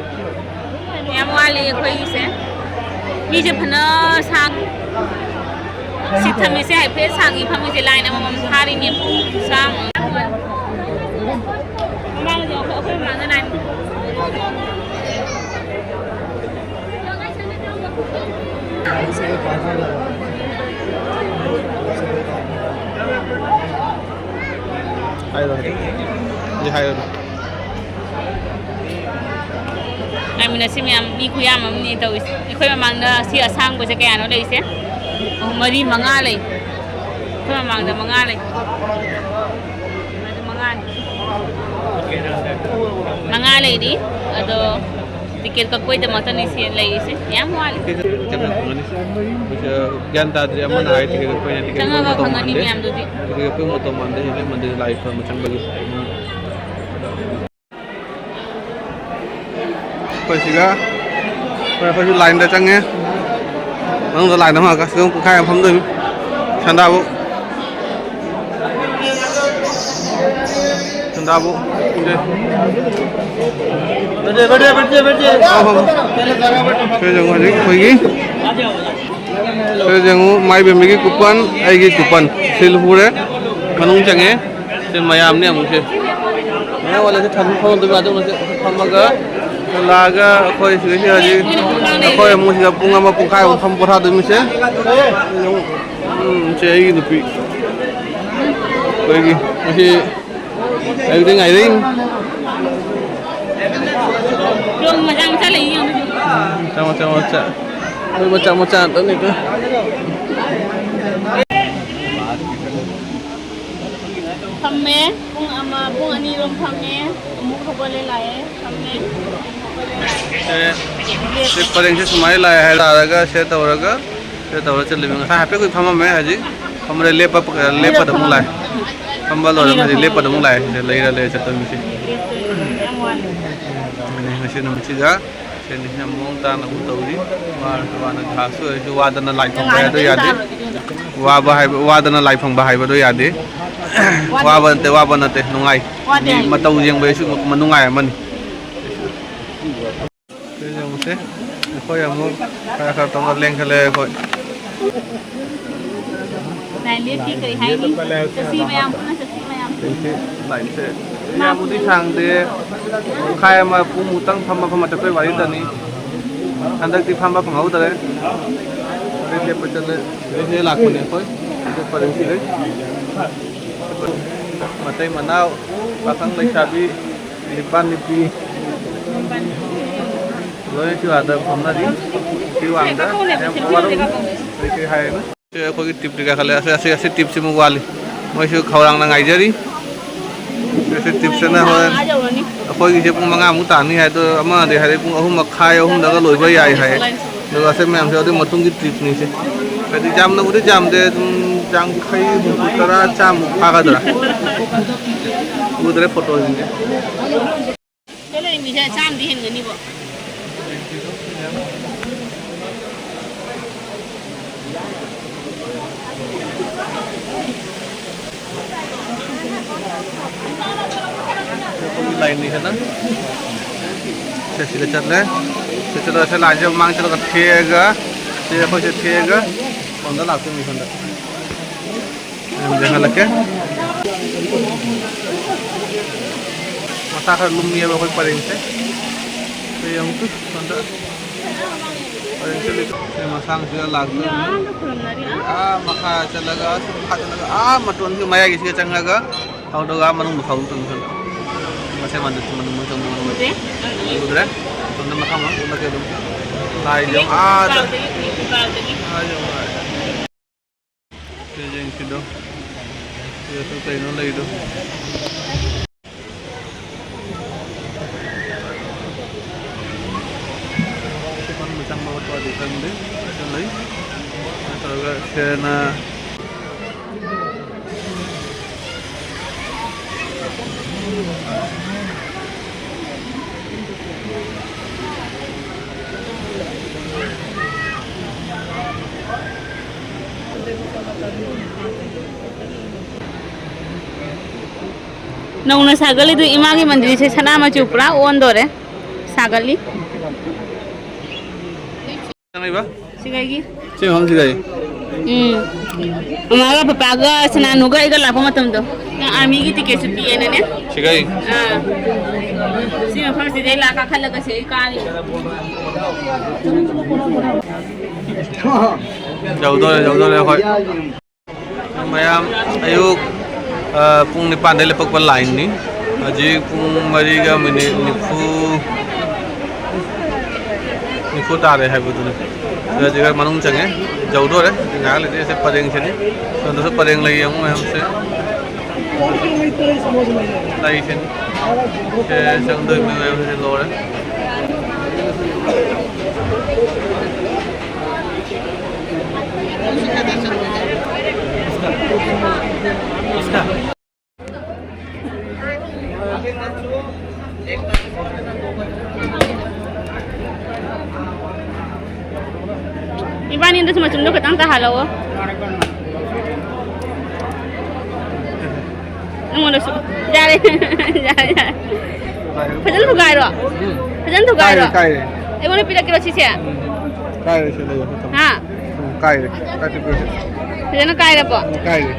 ꯌꯥꯝ ꯋꯥꯠꯂꯤ ꯑꯩꯈꯣꯏꯒꯤꯁꯦ꯫ ꯃꯤꯁꯦ ꯐꯅ ꯁꯥꯡ-, ꯁꯤꯠ ꯊꯝꯃꯤꯁꯦ ꯍꯥꯏꯐꯦꯠ ꯁꯥꯡꯉꯤ ꯐꯝꯃꯤꯁꯦ, ꯂꯥꯏꯟ ꯑꯃꯃꯝ ꯊꯥꯔꯤꯅꯦ ꯄꯨꯡ ꯁꯥꯡ꯫ ꯃꯃꯥꯡꯗ ꯑꯩꯈꯣꯏ, ꯑꯩꯈꯣꯏ ꯃꯃꯥꯡꯗ ꯂꯥꯏꯟ꯫ ꯍꯥꯏꯔꯣ, ꯍꯥꯏꯔꯣ꯫ ꯍꯧꯖꯤꯛ ꯍꯥꯏꯔꯣ꯫ ꯉꯥꯏꯃꯤꯟꯅꯁꯤ ꯃꯌꯥꯝ, ꯃꯤ ꯈꯨꯌꯥꯝ ꯑꯃꯅꯤ ꯇꯧꯔꯤꯁꯦ꯫ ꯑꯩꯈꯣꯏ ꯃꯃꯥꯡꯗ ꯁꯤ ꯑꯁꯥꯡꯕꯁꯦ ꯀꯌꯥꯅꯣ ꯂꯩꯔꯤꯁꯦ? ꯑꯍꯨꯝ, ꯃꯔꯤ, ꯃꯉꯥ ꯂꯩ꯫ ꯑꯩꯈꯣꯏ ꯃꯃꯥꯡꯗ ꯃꯉꯥ ꯂꯩ꯫ ꯑꯗꯨ ꯃꯉꯥꯅꯤ꯫ ꯃꯉꯥ ꯂꯩꯔꯤ꯫ ꯑꯗꯣ ꯇꯤꯀꯦꯠ ꯀꯛꯄꯩꯗꯃꯛꯇꯅꯤ ꯁꯤ ꯂꯩꯔꯤꯁꯦ꯫ ꯌꯥꯝ ꯋꯥꯠꯂꯤ꯫ ꯒ꯭ꯌꯥꯟ ꯇꯥꯗ꯭ꯔꯦ, ꯑꯃꯅ ꯍꯥꯏ ꯇꯤꯀꯦꯠ ꯀꯛꯄꯩꯅ ꯇꯤꯀꯦꯠ ꯀꯛꯄ ꯆꯪꯉꯒ ꯃꯇꯧ ꯐꯪꯒꯅꯤ ꯃꯥꯟꯗꯦ꯫ ꯃꯌꯥꯝꯗꯨꯗꯤ꯫ ꯇꯤꯀꯦꯠ ꯀꯛꯄꯩ ꯃꯇꯧ ꯃꯥꯟꯗꯦ꯫ ꯍꯧꯖꯤꯛ ꯃꯟꯗꯤꯔ ꯂꯥꯏ ꯈꯨꯔꯨꯝꯕ ꯆꯪꯕꯒꯤ꯫ ꯑꯩꯈꯣꯏ ꯁꯤꯒ ꯑꯩꯈꯣꯏ, ꯑꯩꯈꯣꯏꯁꯨ ꯂꯥꯏꯟꯗ ꯆꯪꯉꯦ꯫ ꯃꯅꯨꯡꯗ ꯂꯥꯏꯟ ꯑꯃ ꯉꯥꯏꯍꯥꯛ ꯄꯨꯡꯈꯥꯏ ꯑꯃ ꯐꯝꯗꯣꯏꯅꯤ꯫ ꯁꯟꯗꯥꯕꯨ꯫ ꯁꯟꯗꯥꯕꯨ꯫ ꯁꯦ꯫ ꯕꯦꯇꯦ, ꯕꯦꯇꯦ, ꯕꯦꯇꯦ, ꯕꯦꯇꯦ꯫ ꯑꯧ, ꯑꯧ, ꯑꯧ꯫ ꯁꯤꯗ ꯌꯦꯡꯉꯨ, ꯍꯧꯖꯤꯛ ꯑꯩꯈꯣꯏꯒꯤ ꯁꯤꯗ ꯌꯦꯡꯉꯨ, ꯃꯥꯏ ꯕꯦꯝꯃꯒꯤ ꯀꯨꯄꯟ, ꯑꯩꯒꯤ ꯀꯨꯄꯟ꯫ ꯁꯤꯜ ꯍꯨꯔꯦ, ꯃꯅꯨꯡ ꯆꯪꯉꯦ꯫ ꯁꯤ ꯃꯌꯥꯝꯅꯦ ꯑꯃꯨꯛꯁꯦ꯫ ꯃꯌꯥꯝ ꯋꯥꯠꯂꯦ, ꯁꯤ ꯊꯝ-, ꯐꯝꯗꯣꯏꯕ, ꯑꯗꯨ ꯃꯁꯦ ꯐꯝꯃꯒ ꯂꯥꯛꯑꯒ ꯑꯩꯈꯣꯏ ꯁꯤꯗꯩꯁꯤꯗ ꯍꯧꯖꯤꯛ ꯑꯩꯈꯣꯏ ꯑꯃꯨꯛ ꯁꯤꯗ ꯄꯨꯡ ꯑꯃ ꯄꯨꯡꯈꯥꯏꯃꯨꯛ ꯐꯝ ꯄꯣꯊꯥꯗꯣꯏꯃꯤꯁꯦ꯫ ꯎꯝ, ꯁꯦ ꯑꯩꯒꯤ ꯅꯨꯄꯤ꯫ ꯑꯩꯈꯣꯏꯒꯤ ꯉꯁꯤ ꯑꯌꯨꯛꯇꯩ ꯉꯥꯏꯔꯛꯏ꯫ ꯌꯣꯡ ꯃꯆꯥ ꯃꯆꯥ ꯂꯩ, ꯌꯦꯡꯉꯨ꯫ ꯃꯆꯥ ꯃꯆꯥ ꯃꯆꯥ꯫ ꯃꯣꯏ ꯃꯆꯥ ꯃꯆꯥ ꯉꯥꯛꯇꯅꯤꯗ꯫ ꯐꯝꯃꯦ꯫ ꯄꯨꯡ ꯑꯃ, ꯄꯨꯡ ꯑꯅꯤꯔꯣꯝ ꯐꯝꯃꯦ꯫ ꯑꯃꯨꯛ ꯍꯧꯒꯠꯂꯦ, ꯂꯥꯛꯑꯦ, ꯐꯝꯃꯦ꯫ ꯁꯦ, ꯁꯤ ꯄꯔꯦꯡꯁꯦ ꯁꯨꯃꯥꯏꯅ ꯂꯥꯛꯑꯦ ꯍꯥꯏ ꯇꯥꯔꯒ, ꯁꯦ ꯇꯧꯔꯒ, ꯁꯦ ꯇꯧꯔ ꯆꯠꯂꯤꯕ꯫ ꯉꯁꯥꯏ ꯍꯥꯏꯐꯦꯠ ꯀꯨꯏ ꯐꯝꯃꯝꯃꯦ, ꯍꯧꯖꯤꯛ ꯐꯝꯕꯗ ꯂꯦꯞꯄ, ꯂꯦꯞꯄꯗ ꯑꯃꯨꯛ ꯂꯥꯛꯑꯦ꯫ ꯐꯝꯕ ꯂꯣꯏꯔ ꯍꯧꯖꯤꯛ ꯂꯦꯞꯄꯗ ꯑꯃꯨꯛ ꯂꯥꯛꯑꯦ꯫ ꯁꯤꯗ ꯂꯩꯔ ꯂꯩꯔ ꯆꯠꯇꯣꯏꯅꯤ ꯁꯤ꯫ ꯌꯥꯝ ꯋꯥꯠꯂꯤ꯫ ꯑꯗꯨꯅꯦ ꯉꯁꯤ ꯅꯨꯃꯤꯠꯁꯤꯗ ꯁꯦ ꯅꯤꯡꯊꯤꯅ ꯃꯑꯣꯡ ꯇꯥꯅ ꯑꯃꯨꯛ ꯇꯧꯔꯤ꯫ ꯋꯥꯔꯁꯨ ꯋꯥꯅ ꯉꯥꯏꯍꯥꯛꯁꯨ ꯑꯣꯏꯔꯁꯨ ꯋꯥꯗꯅ ꯂꯥꯏ ꯐꯪꯕ ꯍꯥꯏꯗꯣ ꯌꯥꯗꯦ꯫ ꯋꯥꯕ ꯍꯥꯏꯕ, ꯋꯥꯗꯅ ꯂꯥꯏ ꯐꯪꯕ ꯍꯥꯏꯕꯗꯣ ꯌꯥꯗꯦ꯫ ꯋꯥꯗꯦ꯫ ꯋꯥꯕ ꯅꯠꯇꯦ, ꯋꯥꯕ ꯅꯠꯇꯦ, ꯅꯨꯡꯉꯥꯏ꯫ ꯋꯥꯗꯦ꯫ ꯃꯤ ꯃꯇꯧ ꯌꯦꯡꯕ ꯍꯥꯏꯁꯨ ꯃꯅꯨꯡꯉꯥꯏ ꯑꯃꯅꯤ꯫ ꯁꯤ ꯌꯦꯡꯉꯨꯁꯦ꯫ ꯑꯩꯈꯣꯏ ꯑꯃꯨꯛ ꯈꯔ ꯈꯔ ꯇꯧꯔ ꯂꯦꯡꯈꯠꯂꯦ ꯑꯩꯈꯣꯏ꯫ ꯂꯥꯏꯟ ꯂꯦꯞꯄꯤ ꯀꯔꯤ ꯍꯥꯏꯅꯤ? ꯆꯠꯁꯤ ꯃꯌꯥꯝ ꯄꯨꯟꯅ ꯆꯠꯁꯤ ꯃꯌꯥꯝ꯫ ꯍꯧꯖꯤꯛꯇꯤ ꯂꯥꯏꯟꯁꯦ ꯌꯥꯝꯕꯨꯗꯤ ꯁꯥꯡꯗꯦ꯫ ꯄꯨꯡꯈꯥꯏ ꯑꯃ, ꯄꯨꯡꯃꯨꯛꯇꯪ ꯐꯝꯃ ꯐꯝꯃ ꯆꯠꯄꯩ ꯋꯥꯔꯤꯇꯅꯤ꯫ ꯍꯟꯗꯛꯇꯤ ꯐꯝꯕ ꯐꯪꯍꯧꯗꯔꯦ꯫ ꯍꯧꯖꯤꯛ ꯂꯦꯞꯄ ꯆꯠꯂꯦ꯫ ꯁꯤꯗꯩ ꯂꯥꯛꯄꯅꯦ ꯑꯩꯈꯣꯏ꯫ ꯁꯤꯗꯩ ꯄꯔꯦꯡ ꯁꯤꯗꯩ꯫ ꯃꯇꯩ ꯃꯅꯥꯎ, ꯄꯥꯈꯪ ꯂꯩꯁꯥꯕꯤ, ꯅꯤꯄꯥ ꯅꯤꯄꯤ, ꯂꯣꯏꯅꯁꯨ ꯑꯥꯗ ꯐꯝꯅꯔꯤ꯫ ꯁꯤ ꯋꯥꯡꯗ ꯌꯥꯝ ꯋꯥꯔꯧ-, ꯀꯩ ꯀꯩ ꯍꯥꯏꯔꯦꯅ? ꯁꯤ ꯑꯩꯈꯣꯏꯒꯤ ꯇꯤꯞꯇꯤ ꯀꯥꯈꯠꯂꯦ꯫ ꯑꯁꯤ, ꯑꯁꯤ, ꯑꯁꯤ ꯇꯤꯞꯁꯤꯃꯨꯛ ꯋꯥꯠꯂꯤ꯫ ꯃꯣꯏꯁꯨ ꯈꯧꯔꯥꯡꯅ ꯉꯥꯏꯖꯔꯤ꯫ ꯑꯁꯤ ꯇꯤꯞꯁꯤꯅ ꯍꯣꯔꯦꯟ ꯑꯩꯈꯣꯏꯒꯤꯁꯦ ꯄꯨꯡ ꯃꯉꯥꯃꯨꯛ ꯇꯥꯅꯤ ꯍꯥꯏ, ꯑꯗꯣ ꯑꯃꯅꯗꯤ ꯍꯥꯏꯔꯦ ꯄꯨꯡ ꯑꯍꯨꯝ ꯃꯈꯥꯏ, ꯑꯍꯨꯝꯗꯒ ꯂꯣꯏꯕ ꯌꯥꯏ ꯍꯥꯏ꯫ ꯑꯗꯨꯒ ꯑꯁꯤ ꯃꯌꯥꯝꯁꯦ ꯑꯗꯨꯒꯤ ꯃꯇꯨꯡꯒꯤ ꯇ꯭ꯔꯤꯞꯅꯤꯁꯦ꯫ ꯍꯥꯏꯗꯤ ꯌꯥꯝꯅꯕꯨꯗꯤ ꯌꯥꯝꯗꯦ, ꯑꯗꯨꯝ ꯌꯥꯡꯈꯩ, ꯍꯨꯝꯐꯨ, ꯇꯔꯥ, ꯆꯥꯝꯃꯨꯛ ꯐꯥꯒꯗ꯭ꯔꯥ? ꯎꯗ꯭ꯔꯦ ꯐꯣꯇꯣꯁꯤꯡꯁꯦ꯫ ꯆꯠꯂꯣꯏ ꯃꯤꯁꯦ ꯆꯥꯝꯃꯗꯤ ꯍꯦꯟꯒꯅꯤꯕꯣ꯫ ꯑꯩꯈꯣꯏꯒꯤ ꯂꯥꯏꯟꯅꯤ ꯍꯥꯏꯅ ꯁꯦ ꯁꯤꯗ ꯆꯠꯂꯦ꯫ ꯁꯤ ꯆꯠꯂꯒ ꯁꯤ ꯂꯥꯏꯟꯁꯦ ꯃꯃꯥꯡ ꯆꯠꯂꯒ ꯊꯦꯛꯑꯒ ꯁꯤ ꯑꯩꯈꯣꯏꯁꯦ ꯊꯦꯛꯑꯒ ꯁꯣꯝꯗ ꯂꯥꯛꯇꯣꯏꯅꯤ ꯁꯣꯝꯗ꯫ ꯌꯥꯝ ꯌꯦꯡꯍꯜꯂꯛꯀꯦ꯫ ꯃꯁꯥ ꯈꯔ ꯂꯨꯝꯃꯤꯑꯕ ꯑꯩꯈꯣꯏ ꯄꯔꯦꯡꯁꯦ꯫ ꯁꯤ ꯌꯦꯡꯉꯨ ꯁꯣꯝꯗ ꯄꯔꯦꯡꯁꯦ ꯂꯩ-, ꯁꯦ ꯃꯁꯥꯡꯁꯤꯒ ꯂꯥꯛꯇꯣꯏꯅꯤ꯫ ꯑꯥ ꯃꯈꯥ ꯆꯠꯂꯒ, ꯁꯨꯝ ꯃꯈꯥ ꯆꯠꯂꯒ, ꯑꯥ ꯃꯇꯣꯟꯒꯤ ꯃꯌꯥꯏꯒꯤꯁꯤꯒ ꯆꯪꯉꯒ, ꯊꯧꯗꯣꯛ ꯑꯥ ꯃꯅꯨꯡꯗ ꯐꯥꯎꯗꯣꯛꯇꯣꯏꯅꯤ ꯁꯤꯗ꯫ ꯃꯁꯦ ꯃꯥꯟꯗꯦ, ꯃꯅꯨꯡ ꯃꯅꯨꯡ ꯆꯪꯕ ꯃꯅꯨꯡ ꯎꯗ꯭ꯔꯦ? ꯎꯗ꯭ꯔꯦ? ꯑꯗꯣꯝꯗ ꯃꯊꯪ ꯑꯃꯨꯛ ꯎꯠꯂꯛꯀꯦ ꯑꯗꯨꯝ꯫ ꯂꯥꯏꯁꯦ ꯑꯥꯗ꯫ ꯂꯥꯏꯁꯦ ꯑꯥ ꯌꯧꯔꯦ꯫ ꯁꯤ ꯌꯦꯡꯁꯤꯗꯣ꯫ ꯁꯤꯗꯁꯨ ꯀꯩꯅꯣ ꯂꯩꯗꯣ꯫ ꯃꯅꯨꯡꯗ ꯆꯪꯕ ꯈꯣꯠꯄꯗꯤ ꯆꯪꯗꯦ꯫ ꯁꯤꯗ ꯂꯩ꯫ ꯅꯠꯇ꯭ꯔꯒ ꯁꯦꯅ ꯅꯧꯅ ꯁꯥꯒꯠꯂꯤꯗꯨ ꯏꯃꯥꯒꯤ ꯃꯟꯗꯤꯔꯁꯦ ꯁꯅꯥ ꯃꯆꯨ ꯄꯨꯔꯥ ꯑꯣꯟꯗꯣꯔꯦ꯫ ꯁꯥꯒꯠꯂꯤ꯫ ꯀꯩꯕ? ꯁꯤꯒꯩꯒꯤ꯫ ꯁꯤ ꯃꯐꯝꯁꯤꯗꯩ꯫ ꯎꯝ꯫ ꯃꯃꯥꯒ ꯄꯄꯥꯒ ꯁꯅꯥꯅꯨꯒ ꯑꯩꯒ ꯂꯥꯛꯄ ꯃꯇꯝꯗꯣ꯫ ꯅꯪ ꯑꯥꯔꯃꯤꯒꯤ ꯇꯤꯀꯦꯠꯁꯨ ꯄꯤꯌꯦꯅꯅꯦ꯫ ꯁꯤꯒꯩ꯫ ꯑꯥ꯫ ꯁꯤ ꯃꯐꯝꯁꯤꯗꯩ ꯂꯥꯛ ꯀꯥꯈꯠꯂꯒ ꯁꯤꯗꯩ ꯀꯥꯔꯤ꯫ ꯌꯧꯗꯣꯔꯦ, ꯌꯧꯗꯣꯔꯦ ꯑꯩꯈꯣꯏ꯫ ꯃꯌꯥꯝ ꯑꯌꯨꯛ, ꯑ, ꯄꯨꯡ ꯅꯤꯄꯥꯟꯗꯩ ꯂꯦꯞꯄꯛꯄ ꯂꯥꯏꯟꯅꯤ꯫ ꯍꯧꯖꯤꯛ ꯄꯨꯡ ꯃꯔꯤꯒ ꯃꯤꯅꯤꯠ ꯅꯤꯐꯨ, ꯅꯤꯐꯨ ꯇꯥꯔꯦ ꯍꯥꯏꯕꯗꯨꯅꯤ꯫ ꯁꯤꯗ ꯍꯧꯖꯤꯛ ꯃꯅꯨꯡ ꯆꯪꯉꯦ, ꯌꯧꯗꯣꯔꯦ꯫ ꯉꯥꯏꯍꯥꯛ ꯂꯩꯇꯦ꯫ ꯁꯤ ꯄꯔꯦꯡꯁꯤꯅꯤ꯫ ꯁꯣꯝꯗꯁꯨ ꯄꯔꯦꯡ ꯂꯩ, ꯌꯦꯡꯉꯨ ꯃꯌꯥꯝꯁꯦ꯫ ꯂꯩꯁꯤꯅꯤ꯫ ꯁꯦ ꯆꯪꯗꯣꯏ ꯃꯤ ꯃꯌꯥꯝꯁꯦ ꯂꯣꯏꯔꯦ꯫ ꯏꯕꯥꯅꯤꯗꯁꯨ ꯃꯆꯨꯝꯗꯣ ꯈꯤꯇꯪ ꯇꯥꯍꯜꯂꯛꯑꯣ꯫ ꯅꯉꯣꯟꯗꯁꯨ꯫ ꯌꯥꯔꯦ꯫ ꯌꯥꯔꯦ, ꯌꯥꯔꯦ꯫ ꯐꯖꯅ ꯊꯨꯒꯥꯏꯔꯣ꯫ ꯎꯝ꯫ ꯐꯖꯅ ꯊꯨꯒꯥꯏꯔꯣ꯫ ꯀꯥꯏꯔꯦ, ꯀꯥꯏꯔꯦ꯫ ꯑꯩꯉꯣꯟꯗ ꯄꯤꯔꯛꯀꯦꯔꯣ ꯁꯤꯁꯦ? ꯎꯝ꯫ ꯀꯥꯏꯔꯦ, ꯁꯤ ꯂꯩꯌꯣ, ꯁꯤ ꯊꯝꯃꯣ꯫ ꯍꯥ? ꯎꯝ, ꯀꯥꯏꯔꯦ꯫ ꯀꯥꯏꯔꯦ, ꯀꯥꯏꯔꯦ꯫ ꯐꯖꯅ ꯀꯥꯏꯔꯕꯣ? ꯎꯝ, ꯀꯥꯏꯔꯦ꯫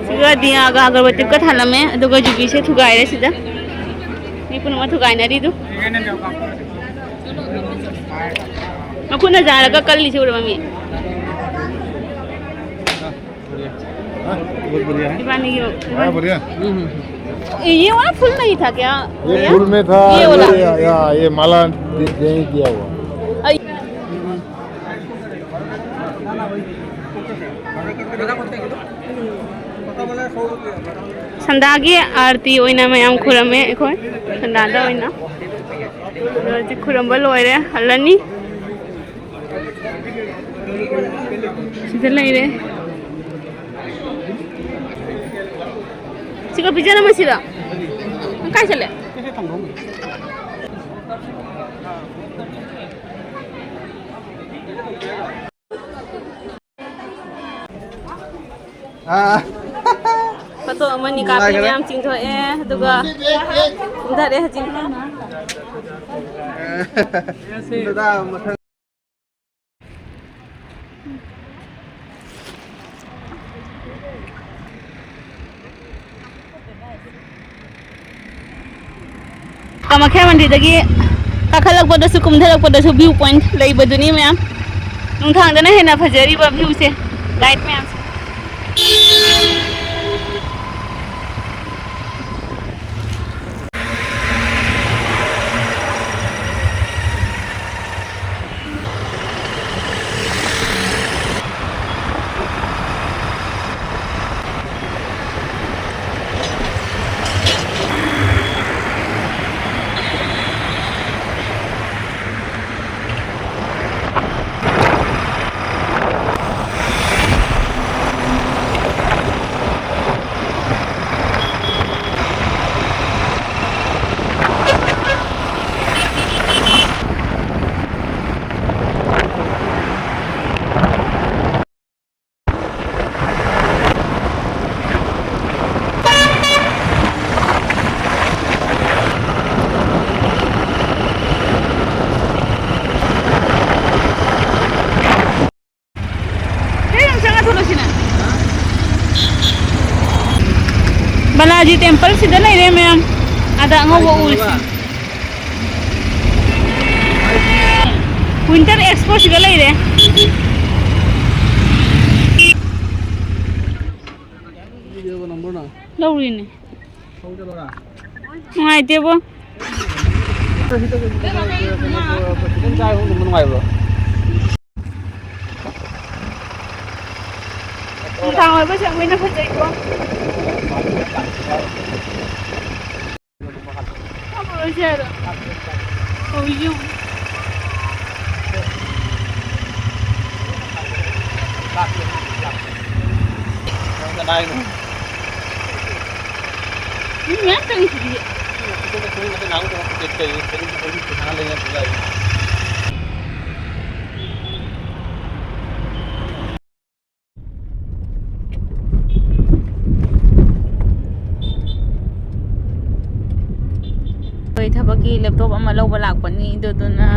ꯁꯤꯒ ꯗꯤꯌꯥꯒ ꯑꯒꯔꯕꯇꯤꯒ ꯊꯥꯜꯂꯝꯃꯦ, ꯑꯗꯨꯒ ꯌꯨꯕꯤꯁꯦ ꯊꯨꯒꯥꯏꯔꯦ ꯁꯤꯗ꯫ ꯃꯤ ꯄꯨꯝꯅꯃꯛ ꯊꯨꯒꯥꯏꯅꯔꯤꯗꯨ꯫ ꯃꯈꯨꯠꯅ ꯖꯥꯔꯒ ꯀꯜꯂꯤꯁꯤ ꯎꯔꯕ ꯃꯤ? हाँ, बहुत बढ़िया है। इबानी की, हाँ, बढ़िया। ये वाला फुल नहीं था क्या? ये भैया? फुल में था, ये वाला। ये, या, ये माला दे-, दे दिया हुआ। अ- ꯁꯟꯗꯥꯒꯤ ꯑꯥꯔꯇꯤ ꯑꯣꯏꯅ ꯃꯌꯥꯝ ꯈꯨꯔꯝꯃꯦ ꯑꯩꯈꯣꯏ꯫ ꯁꯟꯗꯥꯗ ꯑꯣꯏꯅ꯫ ꯑꯗꯣ ꯍꯧꯖꯤꯛ ꯈꯨꯔꯝꯕ ꯂꯣꯏꯔꯦ, ꯍꯜꯂꯅꯤ꯫ ꯁꯤꯗ ꯂꯩꯔꯦ꯫ ꯁꯤꯒ ꯄꯤꯖꯔꯝꯃꯁꯤꯔꯣ? ꯅꯪ ꯀꯥꯏ ꯆꯠꯂꯦ? ꯑꯥ꯫ ꯐꯣꯇꯣ ꯑꯃꯅꯤ ꯀꯥꯞꯄꯤ, ꯅꯨꯡꯉꯥꯏꯈ꯭ꯔꯦ꯫ ꯃꯌꯥꯝ ꯆꯤꯡꯊꯣꯛꯑꯦ, ꯑꯗꯨꯒ ꯀꯨꯝꯊꯔꯦ ꯍꯧꯖꯤꯛ꯫ ꯗꯗꯥ, ꯃꯊꯪ꯫ ꯀꯃꯈ꯭ꯌꯥ ꯃꯟꯗꯤꯔꯗꯒꯤ ꯀꯥꯈꯠꯂꯛꯄꯗꯁꯨ ꯀꯨꯝꯊꯔꯛꯄꯗꯁꯨ view point ꯂꯩꯕꯗꯨꯅꯤ ꯃꯌꯥꯝ꯫ ꯅꯨꯡꯗꯥꯡꯗꯅ ꯍꯦꯟꯅ ꯐꯖꯔꯤꯕ viewꯁꯦ, light ꯃꯌꯥꯝꯁꯦ꯫ ꯕꯂꯥꯖꯤ temple ꯁꯤꯗ ꯂꯩꯔꯦ ꯃꯌꯥꯝ꯫ ꯑꯗ ꯑꯉꯧꯕ ꯎꯔꯤꯁꯦ꯫ ꯋꯤꯟꯇꯔ ꯑꯦꯛꯁꯄꯣꯁꯤꯒ ꯂꯩꯔꯦ꯫ ꯂꯧꯔꯤꯅꯦ꯫ ꯅꯨꯡꯉꯥꯏꯇꯦꯕꯣ꯫ ꯅꯨꯡꯗꯥꯡ ꯑꯣꯏꯕꯁꯦ ꯑꯃꯨꯛ ꯍꯦꯟꯅ ꯐꯖꯩꯀꯣ꯫ ꯀꯥꯞꯄꯔꯣꯏꯁꯦ ꯍꯥꯏꯔꯣ? ꯇꯧꯔꯤꯁꯦ ꯌꯦꯡꯉꯨ꯫ ꯃꯤ ꯃꯌꯥꯝ ꯆꯪꯉꯤꯁꯤꯗꯤ꯫ ꯑꯩꯈꯣꯏ ꯊꯕꯛꯀꯤ ꯂꯦꯞꯇꯣꯞ ꯑꯃ ꯂꯧꯕ ꯂꯥꯛꯄꯅꯤ, ꯑꯗꯨꯗꯨꯅ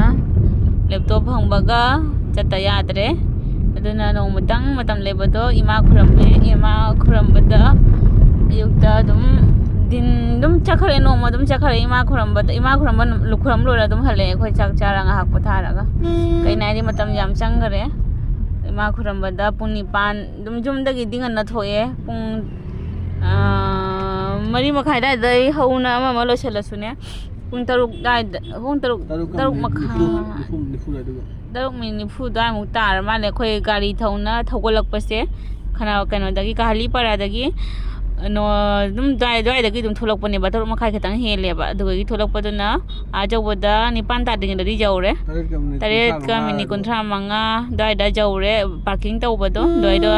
ꯂꯦꯞꯇꯣꯞ ꯐꯪꯕꯒ ꯆꯠꯇ ꯌꯥꯗ꯭ꯔꯦ꯫ ꯑꯗꯨꯅ ꯅꯣꯡꯃꯇꯪ ꯃꯇꯝ ꯂꯩꯕꯗꯣ ꯏꯃꯥ ꯈꯨꯔꯝꯃꯦ꯫ ꯏꯃꯥ ꯈꯨꯔꯝꯕꯗ ꯑꯌꯨꯛꯇ ꯑꯗꯨꯝ ꯗꯤꯟ ꯑꯗꯨꯝ ꯆꯠꯈ꯭ꯔꯦ, ꯅꯣꯡꯃ ꯑꯗꯨꯝ ꯆꯠꯈ꯭ꯔꯦ ꯏꯃꯥ ꯈꯨꯔꯝꯕꯗ꯫ ꯏꯃꯥ ꯈꯨꯔꯝꯕ, ꯈꯨꯔꯝ ꯂꯣꯏꯔ ꯑꯗꯨꯝ ꯍꯜꯂꯛꯑꯦ ꯑꯩꯈꯣꯏ ꯆꯥꯛ ꯆꯥꯔ ꯉꯥꯏꯍꯥꯛ ꯄꯣꯊꯥꯔꯒ꯫ ꯀꯩꯅꯣ ꯍꯥꯏꯗꯤ ꯃꯇꯝ ꯌꯥꯝ ꯆꯪꯈꯔꯦ꯫ ꯏꯃꯥ ꯈꯨꯔꯝꯕꯗ ꯄꯨꯡ ꯅꯤꯄꯥꯟ, ꯑꯗꯨꯝ ꯌꯨꯝꯗꯒꯤꯗꯤ ꯉꯟꯅ ꯊꯣꯛꯑꯦ꯫ ꯄꯨꯡ, ꯑꯥ, ꯃꯔꯤ ꯃꯈꯥꯏ ꯑꯗꯨꯋꯥꯏꯗꯩ ꯍꯧꯅ ꯑꯃ ꯑꯃ ꯂꯣꯏꯁꯤꯜꯂꯁꯨꯅꯦ꯫ ꯄꯨꯡ ꯇꯔꯨꯛ ꯑꯗꯨꯋꯥꯏꯗ, ꯄꯨꯡ ꯇꯔꯨꯛ, ꯇꯔꯨꯛꯀ ꯇꯔꯨꯛ ꯃꯈꯥꯏ, ꯅꯤꯐꯨ, ꯅꯤꯐꯨ, ꯅꯤꯐꯨ ꯑꯗꯨꯋꯥꯏꯗꯨꯒ꯫ ꯇꯔꯨꯛ ꯃꯤꯅꯤꯠ ꯅꯤꯐꯨ ꯑꯗꯨꯋꯥꯏꯃꯨꯛ ꯇꯥꯔ ꯃꯥꯜꯂꯦ ꯑꯩꯈꯣꯏ ꯒꯥꯔꯤ ꯊꯧꯅ ꯊꯧꯒꯠꯂꯛꯄꯁꯦ꯫ ꯈꯅꯥ-, ꯀꯩꯅꯣꯗꯒꯤ, ꯀꯍꯥꯂꯤꯄꯥꯔꯥꯗꯒꯤ, ꯅꯣ-, ꯑꯗꯨꯝ ꯑꯗꯨꯋꯥꯏ, ꯑꯗꯨꯋꯥꯏꯗꯒꯤ ꯑꯗꯨꯝ ꯊꯣꯛꯂꯛꯄꯅꯦꯕ, ꯇꯔꯨꯛ ꯃꯈꯥꯏ ꯈꯤꯇꯪ ꯍꯦꯜꯂꯦꯕ꯫ ꯑꯗꯨꯗꯒꯤ ꯊꯣꯛꯂꯛꯄꯗꯨꯅ ꯑꯥ ꯌꯧꯕꯗ ꯅꯤꯄꯥꯟ ꯇꯥꯗ꯭ꯔꯤꯉꯩꯗꯗꯤ ꯌꯧꯔꯦ꯫ ꯇꯔꯦꯠꯀ ꯃꯤꯅꯤꯠ ꯇꯔꯦꯠꯀ ꯀꯨꯟꯊ꯭ꯔꯥ ꯃꯤꯅꯤꯠ ꯃꯉꯥ ꯀꯨꯟꯊ꯭ꯔꯥ ꯃꯉꯥ ꯑꯗꯨꯋꯥꯏꯗ ꯌꯧꯔꯦ꯫ ꯄꯥꯔꯀꯤꯡ ꯇꯧꯕꯗꯣ ꯑꯗꯨꯋꯥꯏꯗ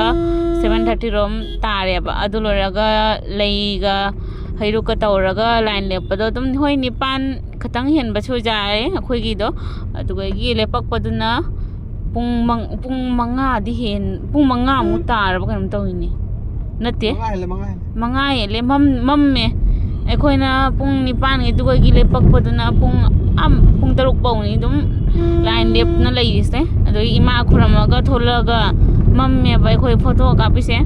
seven thirty ꯔꯣꯝ ꯇꯥꯔꯦꯕ꯫ ꯑꯗꯨ ꯂꯣꯏꯔꯒ ꯂꯩꯒ ꯍꯩꯔꯨꯛꯀ ꯇꯧꯔꯒ ꯂꯥꯏꯟ ꯂꯦꯞꯄꯗꯣ ꯑꯗꯨꯝ, ꯍꯣꯏ, ꯅꯤꯄꯥꯟ ꯈꯤꯇꯪ ꯍꯦꯟꯕꯁꯨ ꯌꯥꯏ ꯑꯩꯈꯣꯏꯒꯤꯗꯣ꯫ ꯑꯗꯨꯗꯒꯤ ꯂꯦꯞꯄꯛꯄꯗꯨꯅ ꯄꯨꯡ ꯃꯪ-, ꯄꯨꯡ ꯃꯉꯥꯗꯤ ꯍꯦꯟ-, ꯄꯨꯡ ꯃꯉꯥꯃꯨꯛ ꯇꯥꯔꯕ ꯀꯩꯅꯣꯝ ꯇꯧꯋꯤꯅꯦ꯫ ꯅꯠꯇꯦ꯫ ꯃꯉꯥ ꯍꯦꯜꯂꯦ, ꯃꯉꯥ ꯍꯦꯜꯂꯦ꯫ ꯃꯉꯥ ꯍꯦꯜꯂꯦ, ꯃꯝ-, ꯃꯝꯃꯦ꯫ ꯑꯩꯈꯣꯏꯅ ꯄꯨꯡ ꯅꯤꯄꯥꯟꯒꯤꯗꯨꯗꯒꯤ ꯂꯦꯞꯄꯛꯄꯗꯨꯅ ꯄꯨꯡ ꯑꯝ-, ꯄꯨꯡ ꯇꯔꯨꯛ ꯐꯥꯎꯅꯤ ꯑꯗꯨꯝ ꯂꯥꯏꯟ ꯂꯦꯞꯅ ꯂꯩꯔꯤꯁꯦ꯫ ꯑꯗꯨꯗꯒꯤ ꯏꯃꯥ ꯈꯨꯔꯝꯃꯒ ꯊꯣꯛꯂꯛꯑꯒ ꯃꯝꯃꯦꯕ ꯑꯩꯈꯣꯏ ꯐꯣꯇꯣ ꯀꯥꯞꯄꯤꯁꯦ꯫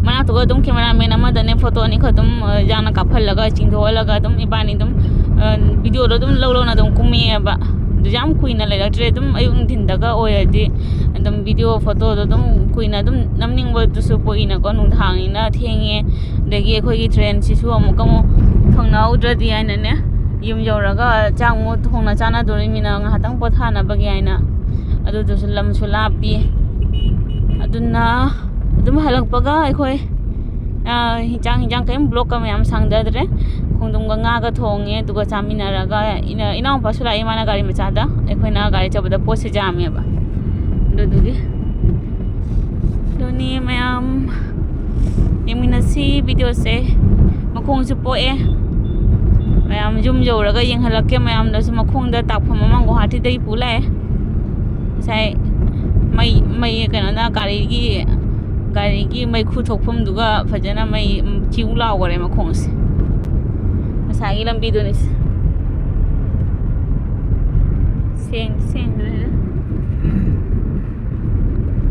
ꯃꯅꯥꯛꯇꯨꯒ ꯑꯗꯨꯝ cameraman ꯑꯃꯗꯅꯦ ꯐꯣꯇꯣ ꯑꯅꯤꯈꯛ ꯑꯗꯨꯝ, ꯑ, ꯌꯥꯝꯅ ꯀꯥꯞꯍꯜꯂꯒ, ꯆꯤꯡꯊꯣꯛꯍꯜꯂꯒ ꯑꯗꯨꯝ ꯏꯕꯥꯅꯤ ꯑꯗꯨꯝ, ꯑ, videoꯗꯣ ꯑꯗꯨꯝ ꯂꯧ ꯂꯧꯅ ꯑꯗꯨꯝ ꯀꯨꯝꯃꯛꯑꯦꯕ꯫ ꯑꯗꯨ ꯌꯥꯝ ꯀꯨꯏꯅ ꯂꯩꯔꯛꯇ꯭ꯔꯦ꯫ ꯑꯗꯨꯝ ꯑꯌꯨꯛ ꯅꯨꯡꯊꯤꯟꯗꯒ ꯑꯣꯏꯔꯗꯤ ꯑꯗꯨꯝ video photoꯗꯣ ꯑꯗꯨꯝ ꯀꯨꯏꯅ ꯑꯗꯨꯝ ꯅꯝꯅꯤꯡꯕꯗꯨꯁꯨ ꯄꯣꯛꯏꯅꯀꯣ, ꯅꯨꯡꯗꯥꯡꯅꯤꯅ ꯊꯦꯡꯉꯦ, ꯑꯗꯒꯤ ꯑꯩꯈꯣꯏꯒꯤ trainꯁꯤꯁꯨ ꯑꯃꯨꯛꯀ ꯑꯃꯨꯛ ꯊꯨꯡꯅꯍꯧꯗ꯭ꯔꯗꯤ ꯍꯥꯏꯅꯅꯦ, ꯌꯨꯝ ꯌꯧꯔꯒ ꯆꯥꯛ ꯑꯃꯨꯛ ꯊꯣꯡꯅ ꯆꯥꯅꯗꯣꯔꯤꯃꯤꯅ ꯉꯥꯏꯍꯥꯛꯇꯪ ꯄꯣꯊꯥꯅꯕꯒꯤ ꯍꯥꯏꯅ꯫ ꯑꯗꯨꯗꯨꯁꯨ ꯂꯝꯁꯨ ꯂꯥꯞꯄꯤ꯫ ꯑꯗꯨꯅ ꯑꯗꯨꯝ ꯍꯜꯂꯛꯄꯒ ꯑꯩꯈꯣꯏ, ꯑ, ꯍꯤꯟꯖꯥꯡ, ꯍꯤꯟꯖꯥꯡ ꯀꯔꯤꯝ vlogꯀ ꯃꯌꯥꯝ ꯁꯥꯡꯗꯗ꯭ꯔꯦ꯫ ꯈꯣꯡꯗ꯭ꯔꯨꯝꯒ ꯉꯥꯒ ꯊꯣꯡꯉꯦ, ꯑꯗꯨꯒ ꯆꯥꯃꯤꯟꯅꯔꯒ ꯏꯅ-, ꯏꯅꯥꯎꯄꯥꯁꯨ ꯂꯥꯛꯏ, ꯃꯥꯅ ꯒꯥꯔꯤ ꯃꯆꯥꯗ, ꯑꯩꯈꯣꯏꯅ ꯒꯥꯔꯤ ꯑꯆꯧꯕꯗ ꯄꯣꯠꯁꯦ ꯌꯥꯝꯃꯦꯕ꯫ ꯑꯗꯨꯗꯨꯒꯤ ꯑꯗꯨꯅꯤ ꯃꯌꯥꯝ, ꯌꯦꯡꯃꯤꯟꯅꯁꯤ videoꯁꯦ꯫ ꯃꯈꯣꯡꯁꯨ ꯄꯣꯛꯑꯦ꯫ ꯃꯌꯥꯝ ꯌꯨꯝ ꯌꯧꯔꯒ ꯌꯦꯡꯍꯜꯂꯛꯀꯦ ꯃꯌꯥꯝꯗꯁꯨ꯫ ꯃꯈꯣꯡꯗ ꯇꯥꯛꯐꯝ ꯑꯃ ꯒꯨꯋꯥꯍꯥꯇꯤꯗꯒꯤ ꯄꯨ ꯂꯥꯛꯑꯦ꯫ ꯉꯁꯥꯏ ꯃꯩ, ꯃꯩ ꯀꯩꯅꯣꯅ ꯒꯥꯔꯤꯒꯤ, ꯒꯥꯔꯤꯒꯤ ꯃꯩꯈꯨ ꯊꯣꯛꯐꯝꯗꯨꯒ ꯐꯖꯅ ꯃꯩ, ꯎꯝ, ꯆꯤꯎ ꯂꯥꯎꯈꯔꯦ ꯃꯈꯣꯡꯁꯦ꯫ ꯉꯁꯥꯏꯒꯤ ꯂꯝꯕꯤꯗꯨꯅꯤ꯫ ꯁꯦꯡ-, ꯁꯦꯡꯗ꯭ꯔꯦ꯫